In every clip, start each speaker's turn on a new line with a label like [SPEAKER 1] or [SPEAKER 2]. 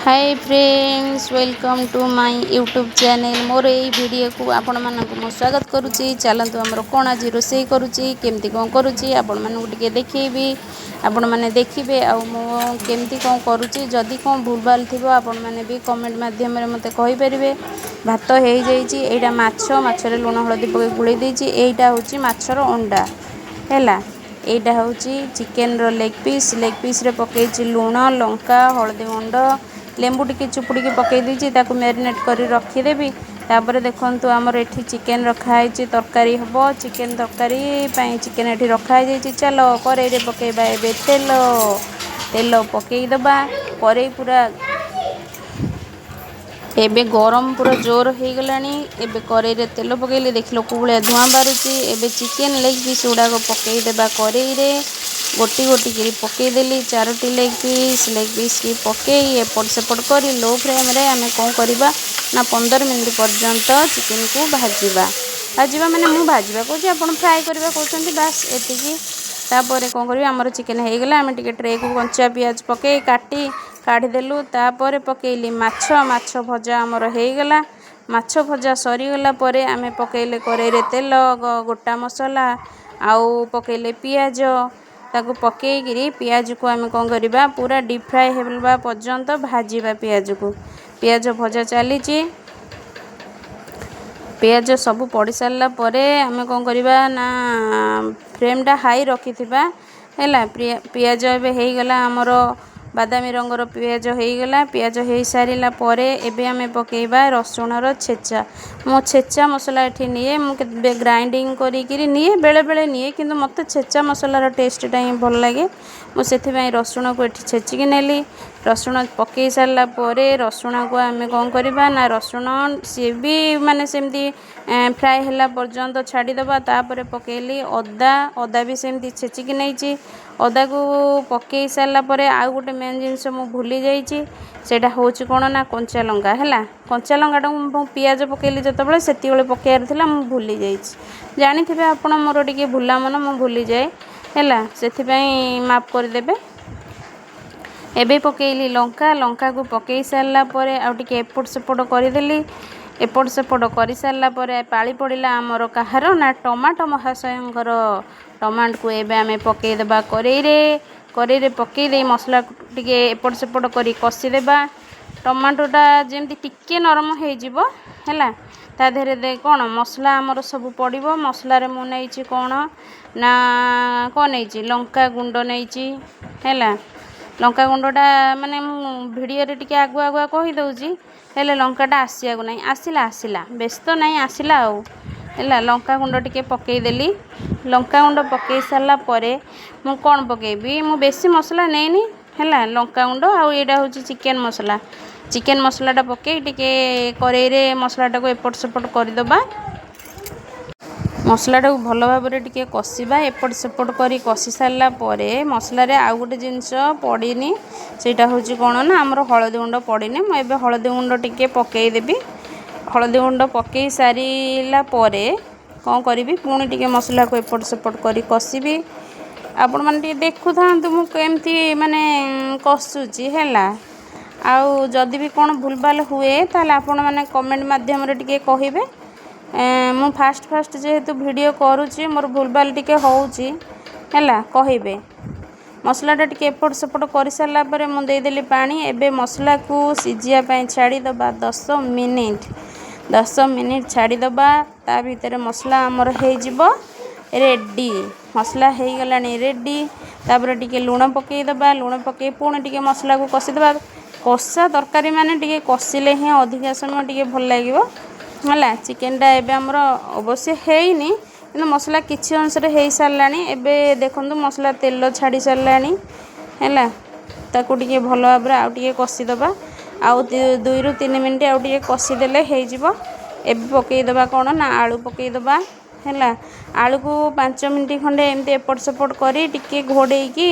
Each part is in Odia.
[SPEAKER 1] Hi friends, welcome to my YouTube channel। ମୋର ଏଇ ଭିଡ଼ିଓକୁ ଆପଣମାନଙ୍କୁ ମୁଁ ସ୍ୱାଗତ କରୁଛି। ଚାଲନ୍ତୁ, ଆମର କ'ଣ ଆଜି ରୋଷେଇ କରୁଛି, କେମିତି କ'ଣ କରୁଛି, ଆପଣମାନଙ୍କୁ ଟିକେ ଦେଖେଇବି। ଆପଣମାନେ ଦେଖିବେ ଆଉ ମୁଁ କେମିତି କ'ଣ କରୁଛି। ଯଦି କ'ଣ ଭୁଲଭାଲ ଥିବ, ଆପଣମାନେ ବି କମେଣ୍ଟ ମାଧ୍ୟମରେ ମୋତେ କହିପାରିବେ। ଭାତ ହେଇଯାଇଛି। ଏଇଟା ମାଛ, ମାଛରେ ଲୁଣ ହଳଦୀ ପକାଇ ଗୋଳେଇ ଦେଇଛି। ଏଇଟା ହେଉଛି ମାଛର ଅଣ୍ଡା ହେଲା। ଏଇଟା ହେଉଛି ଚିକେନର ଲେଗ୍ ପିସ୍। ଲେଗ୍ ପିସ୍ରେ ପକାଇଛି ଲୁଣ, ଲଙ୍କା, ହଳଦୀ ଗୁଣ୍ଡ, ଲେମ୍ବୁ ଟିକେ ଚୁପୁଡ଼ିକି ପକାଇ ଦେଇଛି। ତାକୁ ମ୍ୟାରିନେଟ୍ କରି ରଖିଦେବି। ତାପରେ ଦେଖନ୍ତୁ, ଆମର ଏଠି ଚିକେନ ରଖାହେଇଛି, ତରକାରୀ ହେବ। ଚିକେନ ତରକାରୀ ପାଇଁ ଚିକେନ ଏଠି ରଖା ହେଇଯାଇଛି। ଚାଲ, କରେଇରେ ପକାଇବା ଏବେ ତେଲ। ତେଲ ପକାଇଦେବା। କରେଇ ପୁରା ଏବେ ଗରମ ପୁରା ଜୋର ହେଇଗଲାଣି। ଏବେ କରେଇରେ ତେଲ ପକାଇଲେ, ଦେଖିଲ କେଉଁ ଭଳିଆ ଧୂଆଁ ବାହାରୁଛି। ଏବେ ଚିକେନ ଲେଗ୍ ପିସ୍ ଗୁଡ଼ାକ ପକାଇଦେବା କରେଇରେ। ଗୋଟି ଗୋଟି କରି ପକାଇଦେଲି ଚାରୋଟି ଲେଗ୍ ପିସ୍। ଲେଗ୍ ପିସ୍ କି ପକାଇ ଏପଟ ସେପଟ କରି ଲୋ ଫ୍ଲେମ୍ରେ ଆମେ କ'ଣ କରିବା ନା 15 ମିନିଟ୍ ପର୍ଯ୍ୟନ୍ତ ଚିକେନକୁ ଭାଜିବା। ଭାଜିବା ମାନେ ମୁଁ ଭାଜିବା କହୁଛି, ଆପଣ ଫ୍ରାଏ କରିବା କହୁଛନ୍ତି, ବାସ୍ ଏତିକି। ତାପରେ କ'ଣ କରିବି? ଆମର ଚିକେନ ହେଇଗଲା। ଆମେ ଟିକେ ଟ୍ରେକୁ କଞ୍ଚା ପିଆଜ ପକାଇ କାଟି କାଢ଼ିଦେଲୁ। ତାପରେ ପକାଇଲି ମାଛ। ମାଛ ଭଜା ଆମର ହେଇଗଲା। ମାଛ ଭଜା ସରିଗଲା ପରେ ଆମେ ପକାଇଲେ କରେଇରେ ତେଲ, ଗୋଟା ମସଲା ଆଉ ପକାଇଲେ ପିଆଜ। ତାକୁ ପକାଇକିରି ପିଆଜକୁ ଆମେ କ'ଣ କରିବା? ପୁରା ଡିପ୍ ଫ୍ରାଏ ହେବା ପର୍ଯ୍ୟନ୍ତ ଭାଜିବା ପିଆଜକୁ। ପିଆଜ ଭଜା ଚାଲିଛି। ପିଆଜ ସବୁ ପଡ଼ି ସାରିଲା ପରେ ଆମେ କ'ଣ କରିବା ନା ଫ୍ଲେମ୍ଟା ହାଇ ରଖିଥିବା ହେଲା। ପିଆଜ ଏବେ ହେଇଗଲା ଆମର, ବାଦାମୀ ରଙ୍ଗର ପିଆଜ ହେଇଗଲା। ପିଆଜ ହେଇସାରିଲା ପରେ ଏବେ ଆମେ ପକାଇବା ରସୁଣର ଛେଚା। ମୁଁ ଛେଚା ମସଲା ଏଠି ନିଏ। ମୁଁ କେବେ ଗ୍ରାଇଣ୍ଡିଙ୍ଗ କରିକିରି ନିଏ, ବେଳେବେଳେ ନିଏ, କିନ୍ତୁ ମୋତେ ଛେଚା ମସଲାର ଟେଷ୍ଟଟା ହିଁ ଭଲ ଲାଗେ। ମୁଁ ସେଥିପାଇଁ ରସୁଣକୁ ଏଠି ଛେଚିକି ନେଲି। ରସୁଣ ପକାଇ ସାରିଲା ପରେ ରସୁଣକୁ ଆମେ କ'ଣ କରିବା ନା ରସୁଣ ସିଏ ବି ମାନେ ସେମିତି ଫ୍ରାଏ ହେଲା ପର୍ଯ୍ୟନ୍ତ ଛାଡ଼ିଦେବା। ତାପରେ ପକାଇଲି ଅଦା। ଅଦା ବି ସେମିତି ଛେଚିକି ନେଇଛି। ଅଦାକୁ ପକାଇ ସାରିଲା ପରେ ଆଉ ଗୋଟେ ମେନ୍ ଜିନିଷ ମୁଁ ଭୁଲି ଯାଇଛି। ସେଇଟା ହେଉଛି କ'ଣ ନା କଞ୍ଚା ଲଙ୍କା ହେଲା। କଞ୍ଚା ଲଙ୍କାଟାକୁ ମୁଁ ପିଆଜ ପକାଇଲି ଯେତେବେଳେ, ସେତିକିବେଳେ ପକାଇବାର ଥିଲା, ମୁଁ ଭୁଲି ଯାଇଛି। ଜାଣିଥିବେ ଆପଣ, ମୋର ଟିକେ ଭୁଲା ମନ, ମୁଁ ଭୁଲିଯାଏ ହେଲା, ସେଥିପାଇଁ ମାଫ କରିଦେବେ। ଏବେ ପକାଇଲି ଲଙ୍କା। ଲଙ୍କାକୁ ପକାଇ ସାରିଲା ପରେ ଆଉ ଟିକେ ଏପଟ ସେପଟ କରିଦେଲି। ଏପଟ ସେପଟ କରିସାରିଲା ପରେ ପାଳି ପଡ଼ିଲା ଆମର କାହାର ନା ଟମାଟୋ ମହାଶୟଙ୍କର। ଟମାଟୋକୁ ଏବେ ଆମେ ପକାଇଦେବା କରେଇରେ। କରେଇରେ ପକାଇ ଦେଇ ମସଲାକୁ ଟିକେ ଏପଟ ସେପଟ କରି କଷିଦେବା। ଟମାଟୋଟା ଯେମିତି ଟିକେ ନରମ ହେଇଯିବ ହେଲା, ତା ଦେହରେ କ'ଣ ମସଲା ଆମର ସବୁ ପଡ଼ିବ। ମସଲାରେ ମୁଁ ନେଇଛି କ'ଣ ନା କ'ଣ ନେଇଛି? ଲଙ୍କା ଗୁଣ୍ଡ ନେଇଛି ହେଲା। ଲଙ୍କା ଗୁଣ୍ଡଟା ମାନେ ମୁଁ ଭିଡ଼ିଓରେ ଟିକେ ଆଗୁଆ ଆଗୁଆ କହିଦେଉଛି, ହେଲେ ଲଙ୍କାଟା ଆସିବାକୁ ନାହିଁ। ଆସିଲା, ଆସିଲା, ବ୍ୟସ୍ତ ନାହିଁ, ଆସିଲା ଆଉ ହେଲା। ଲଙ୍କା ଗୁଣ୍ଡ ଟିକେ ପକାଇଦେଲି। ଲଙ୍କା ଗୁଣ୍ଡ ପକାଇ ସାରିଲା ପରେ ମୁଁ କ'ଣ ପକାଇବି? ମୁଁ ବେଶୀ ମସଲା ନେଇନି ହେଲା। ଲଙ୍କା ଗୁଣ୍ଡ ଆଉ ଏଇଟା ହେଉଛି ଚିକେନ ମସଲା। ଚିକେନ ମସଲାଟା ପକାଇ ଟିକେ କରେଇରେ ମସଲାଟାକୁ ଏପଟ ସେପଟ କରିଦେବା। ମସଲାଟାକୁ ଭଲ ଭାବରେ ଟିକେ କଷିବା। ଏପଟ ସେପଟ କରି କଷି ସାରିଲା ପରେ ମସଲାରେ ଆଉ ଗୋଟେ ଜିନିଷ ପଡ଼ିନି। ସେଇଟା ହେଉଛି କ'ଣ ନା ଆମର ହଳଦୀ ଗୁଣ୍ଡ ପଡ଼ିନି। ମୁଁ ଏବେ ହଳଦୀ ଗୁଣ୍ଡ ଟିକେ ପକାଇଦେବି। ହଳଦୀ ଗୁଣ୍ଡ ପକାଇ ସାରିଲା ପରେ କ'ଣ କରିବି? ପୁଣି ଟିକେ ମସଲାକୁ ଏପଟ ସେପଟ କରି କଷିବି। ଆପଣମାନେ ଟିକେ ଦେଖୁଥାନ୍ତୁ ମୁଁ କେମିତି ମାନେ କଷୁଛି ହେଲା। ଆଉ ଯଦି ବି କ'ଣ ଭୁଲଭାଲ ହୁଏ, ତାହେଲେ ଆପଣମାନେ କମେଣ୍ଟ ମାଧ୍ୟମରେ ଟିକେ କହିବେ। ମୁଁ ଫାଷ୍ଟ ଫାଷ୍ଟ ଯେହେତୁ ଭିଡ଼ିଓ କରୁଛି, ମୋର ଭୁଲଭାଲ ଟିକେ ହେଉଛି ହେଲା, କହିବେ। ମସଲାଟା ଟିକେ ଏପଟ ସେପଟ କରିସାରିଲା ପରେ ମୁଁ ଦେଇଦେଲି ପାଣି। ଏବେ ମସଲାକୁ ସିଝିବା ପାଇଁ ଛାଡ଼ିଦେବା 10 ମିନିଟ୍। 10 ମିନିଟ୍ ଛାଡ଼ିଦେବା, ତା ଭିତରେ ମସଲା ଆମର ହେଇଯିବ ରେଡ଼ି। ମସଲା ହେଇଗଲାଣି ରେଡ଼ି। ତାପରେ ଟିକେ ଲୁଣ ପକାଇଦେବା। ଲୁଣ ପକାଇ ପୁଣି ଟିକେ ମସଲାକୁ କଷିଦେବା। କଷା ତରକାରୀ ମାନେ ଟିକେ କଷିଲେ ହିଁ ଅଧିକା ସମୟ ଟିକେ ଭଲ ଲାଗିବ ହେଲା। ଚିକେନଟା ଏବେ ଆମର ଅବଶ୍ୟ ହେଇନି, କିନ୍ତୁ ମସଲା କିଛି ଅଂଶରେ ହେଇସାରିଲାଣି। ଏବେ ଦେଖନ୍ତୁ, ମସଲା ତେଲ ଛାଡ଼ି ସାରିଲାଣି ହେଲା। ତାକୁ ଟିକେ ଭଲ ଭାବରେ ଆଉ ଟିକେ କଷିଦେବା। ଆଉ 2ରୁ 3 ମିନିଟ୍ ଆଉ ଟିକେ କଷିଦେଲେ ହେଇଯିବ। ଏବେ ପକାଇଦେବା କ'ଣ ନା ଆଳୁ ପକାଇଦେବା ହେଲା। ଆଳୁକୁ 5 ମିନିଟ୍ ଖଣ୍ଡେ ଏମିତି ଏପଟ ସେପଟ କରି ଟିକେ ଘୋଡ଼େଇକି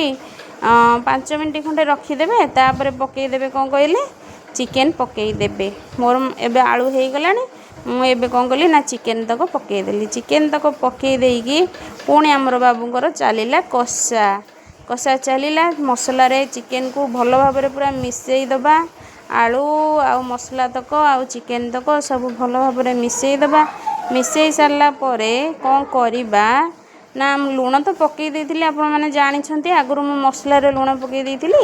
[SPEAKER 1] 5 ମିନିଟ୍ ଖଣ୍ଡେ ରଖିଦେବେ। ତାପରେ ପକାଇଦେବେ କ'ଣ କହିଲେ ଚିକେନ ପକାଇଦେବେ। ମୋର ଏବେ ଆଳୁ ହେଇଗଲାଣି। ମୁଁ ଏବେ କ'ଣ କଲି ନା ଚିକେନ ତକ ପକାଇଦେଲି। ଚିକେନ ତକ ପକାଇ ଦେଇକି ପୁଣି ଆମର ବାବୁଙ୍କର ଚାଲିଲା କଷା। କଷା ଚାଲିଲା। ମସଲାରେ ଚିକେନକୁ ଭଲ ଭାବରେ ପୁରା ମିଶାଇ ଦେବା। ଆଳୁ ଆଉ ମସଲା ତକ ଆଉ ଚିକେନ୍ ତକ ସବୁ ଭଲ ଭାବରେ ମିଶାଇ ଦେବା। ମିଶାଇ ସାରିଲା ପରେ କ'ଣ କରିବା ନା, ଲୁଣ ତ ପକାଇ ଦେଇଥିଲି, ଆପଣମାନେ ଜାଣିଛନ୍ତି। ଆଗରୁ ମୁଁ ମସଲାରେ ଲୁଣ ପକାଇ ଦେଇଥିଲି,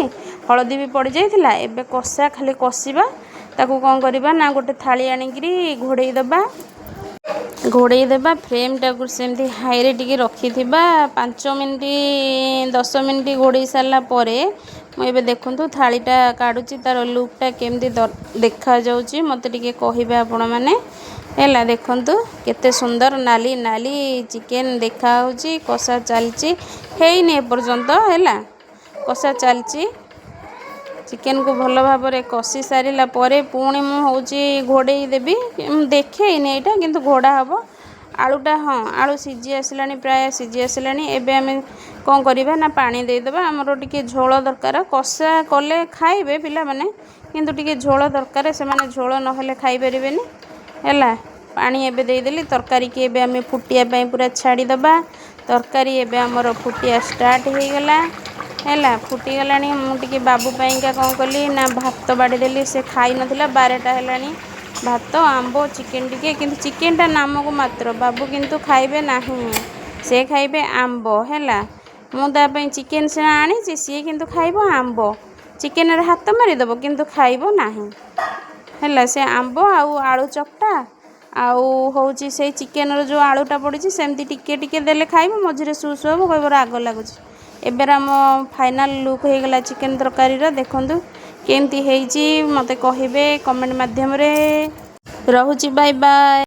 [SPEAKER 1] ହଳଦୀ ବି ପଡ଼ିଯାଇଥିଲା। ଏବେ କଷା ଖାଲି କଷିବା। ତାକୁ କ'ଣ କରିବା ନା, ଗୋଟେ ଥାଳି ଆଣିକିରି ଘୋଡ଼େଇ ଦେବା, ଘୋଡ଼େଇ ଦେବା। ଫ୍ଲେମ୍ଟାକୁ ସେମିତି ହାଇରେ ଟିକେ ରଖିଥିବା। 5 ମିନିଟ୍, 10 ମିନିଟ୍ ଘୋଡ଼େଇ ସାରିଲା ପରେ ମୁଁ ଏବେ ଦେଖନ୍ତୁ ଥାଳିଟା କାଢ଼ୁଛି। ତା'ର ଲୁକ୍ଟା କେମିତି ଦେଖାଯାଉଛି, ମୋତେ ଟିକେ କହିବେ ଆପଣମାନେ। ହେଲା, ଦେଖନ୍ତୁ କେତେ ସୁନ୍ଦର ନାଲି ନାଲି ଚିକେନ୍ ଦେଖାହେଉଛି। କଷା ଚାଲିଛି, ହେଇନି ଏପର୍ଯ୍ୟନ୍ତ। ହେଲା, କଷା ଚାଲିଛି। ଚିକେନକୁ ଭଲ ଭାବରେ କଷି ସାରିଲା ପରେ ପୁଣି ମୁଁ ହେଉଛି ଘୋଡ଼େଇ ଦେବି। ମୁଁ ଦେଖେଇନି ଏଇଟା, କିନ୍ତୁ ଘୋଡ଼ା ହେବ ଆଳୁଟା। ହଁ, ଆଳୁ ସିଝି ଆସିଲାଣି, ପ୍ରାୟ ସିଝି ଆସିଲାଣି। ଏବେ ଆମେ କ'ଣ କରିବା ନା, ପାଣି ଦେଇଦେବା। ଆମର ଟିକେ ଝୋଳ ଦରକାର। କଷା କଲେ ଖାଇବେ ପିଲାମାନେ, କିନ୍ତୁ ଟିକେ ଝୋଳ ଦରକାର। ସେମାନେ ଝୋଳ ନହେଲେ ଖାଇପାରିବେନି। ହେଲା, ପାଣି ଏବେ ଦେଇଦେଲି। ତରକାରୀକି ଏବେ ଆମେ ଫୁଟିବା ପାଇଁ ପୁରା ଛାଡ଼ିଦେବା। ତରକାରୀ ଏବେ ଆମର ଫୁଟିବା ଷ୍ଟାର୍ଟ ହେଇଗଲା। ହେଲା, ଫୁଟିଗଲାଣି। ମୁଁ ଟିକେ ବାବୁ ପାଇଁକା କ'ଣ କଲି ନା, ଭାତ ବାଢ଼ିଦେଲି। ସେ ଖାଇନଥିଲା, 12ଟା ହେଲାଣି। ଭାତ, ଆମ୍ବ, ଚିକେନ୍ ଟିକେ। କିନ୍ତୁ ଚିକେନ୍ଟା ନାମକୁ ମାତ୍ର, ବାବୁ କିନ୍ତୁ ଖାଇବେ ନାହିଁ, ସେ ଖାଇବେ ଆମ୍ବ। ହେଲା, ମୁଁ ତା ପାଇଁ ଚିକେନ୍ ସିନା ଆଣିଛି, ସିଏ କିନ୍ତୁ ଖାଇବ ଆମ୍ବ। ଚିକେନରେ ହାତ ମାରିଦେବ କିନ୍ତୁ ଖାଇବ ନାହିଁ। ହେଲା, ସେ ଆମ୍ବ ଆଉ ଆଳୁ ଚକଟା ଆଉ ହେଉଛି ସେଇ ଚିକେନର ଯେଉଁ ଆଳୁଟା ପଡ଼ିଛି, ସେମିତି ଟିକେ ଟିକେ ଦେଲେ ଖାଇବ। ମଝିରେ ସୁ ସୁ ହେବ, କହିବ ରାଗ ଲାଗୁଛି। ଏବେ ଆମ ଫାଇନାଲ୍ ଲୁକ୍ ହେଇଗଲା ଚିକେନ୍ ତରକାରୀର। ଦେଖନ୍ତୁ କେମିତି ହେଇଛି, ମୋତେ କହିବେ କମେଣ୍ଟ ମାଧ୍ୟମରେ। ରହୁଛି, ବାଇ ବାଇ।